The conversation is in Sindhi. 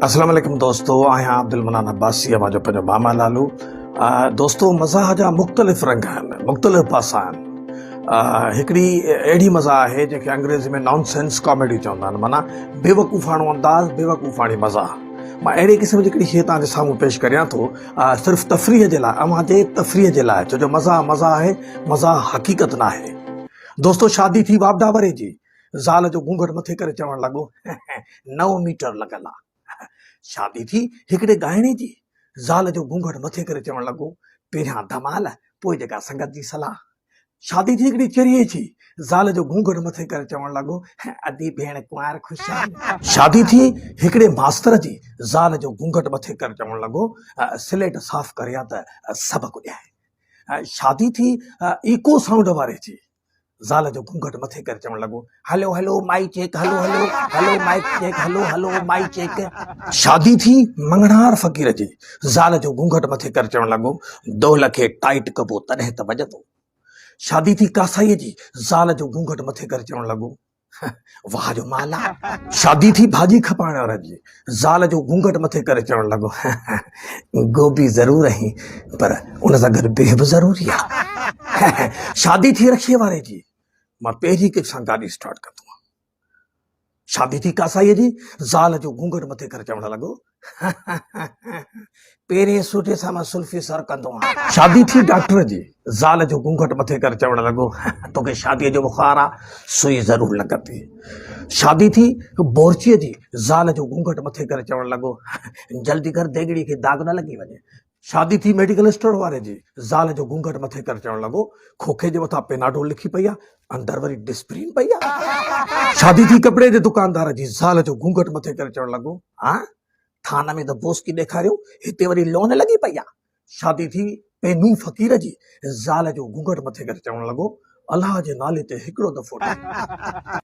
اسلام عليڪم دوستو آهيان عبدالمنان عباسي اوهان جو پنهنجو ماما لالو دوستو مزاح جا مختلف رنگ آهن مختلف پاسا آهن هڪڙي اهڙي مزاح آهي جنهن کي انگريزي ۾ نان سينس ڪاميڊي چوندا آهن معنيٰ بيوقوفاڻو انداز بيوقوفاڻي مزاح مان اهڙي قسم جي هڪڙي شيء توهان جي سامهون پيش ڪريان ٿو صرف تفريح جي لاء اوهان جي تفريح جي لاء ڇو جو مزاح مزاح آهي مزاح حقيقت ناهي دوستو شادي ٿي واپڊا وري جي زال جو گهونگهٽ مٿي ڪري چوڻ لڳو، نو ميٽر لڳل آ. شادي ٿي هڪڙي ڳائڻي جي. زال جو گهونگهٽ مٿي ڪري چوڻ لڳو، پهريان ڌمال، پوء جيڪا سنگت جي صلاح. شادي ٿي هڪڙي چريي جي. زال جو گهونگهٽ مٿي ڪري چوڻ لڳو، ادي ڀيڻ ڪنوار خوش آ نه؟ شادي ٿي هڪڙي ماستر جي. زال جو گهونگهٽ مٿي ڪري چوڻ لڳو، سليٽ صاف ڪريان ته سبق ڏيانء. شادي ٿي ايڪو سائونڊ واري جي. زال جو گهونگهٽ مٿي ڪري چوڻ لڳو، hello hello mic check hello hello hello mic check hello hello mic check. شادي ٿي مڱڻهار فقير جي، زال جو گهونگهٽ مٿي ڪري چوڻ لڳو، دهل کي ٽائيٽ ڪبو تڏهن ته وڄندو. شادي ٿي ڪاسائيء جي، زال جو گهونگهٽ مٿي ڪري چوڻ لڳو، واهه جو مال آ. شادي ٿي ڀاڄي کپائڻ واري جي، زال جو گهونگهٽ مٿي ڪري چوڻ لڳو، گوبي ضرور آهين پر ان سان گڏ بيهه به ضروري آ. شادي ٿي رکشي واري جي، مان پهرين ڪڪ سان گاڏي اسٽارٽ ڪندو آهيان. شادي ٿي ڪاسائيء جي، زال جو گهونگهٽ مٿي ڪري چوڻ لڳو، پهرين سوٽي سان مان سلفي سر ڪندو آهيان. شادي ٿي ڊاڪٽر جي، زال جو گهونگهٽ مٿي ڪري چوڻ لڳو، توکي شاديء جو بخار آ، سوئي ضرور لڳندي. شادي ٿي بورچيء جي، زال جو گهونگهٽ مٿي ڪري چوڻ لڳو، جلدي ڪر ديڳڙي کي داغ نه لڳي وڃي. شادي ٿي ميڊيڪل اسٽور واري جي، زال جو گهونگهٽ مٿي ڪري چوڻ لڳو، کوکي جي مٿان پيناڊول لکي پئي آ، اندر وري ڊسپرين پئي آ. شادي ٿي ڪپڙي جي دڪاندار جي، زال جو گهونگهٽ مٿي ڪري چوڻ لڳو، ها ٿان ۾ ته بوسڪي ڏيکاريو، هتي وري لون لڳي پئي آ. شادي ٿي پينو فقير جي، زال جو گهونگهٽ مٿي ڪري چوڻ لڳو، الله جي نالي تي هڪڙو دفعو ڏي.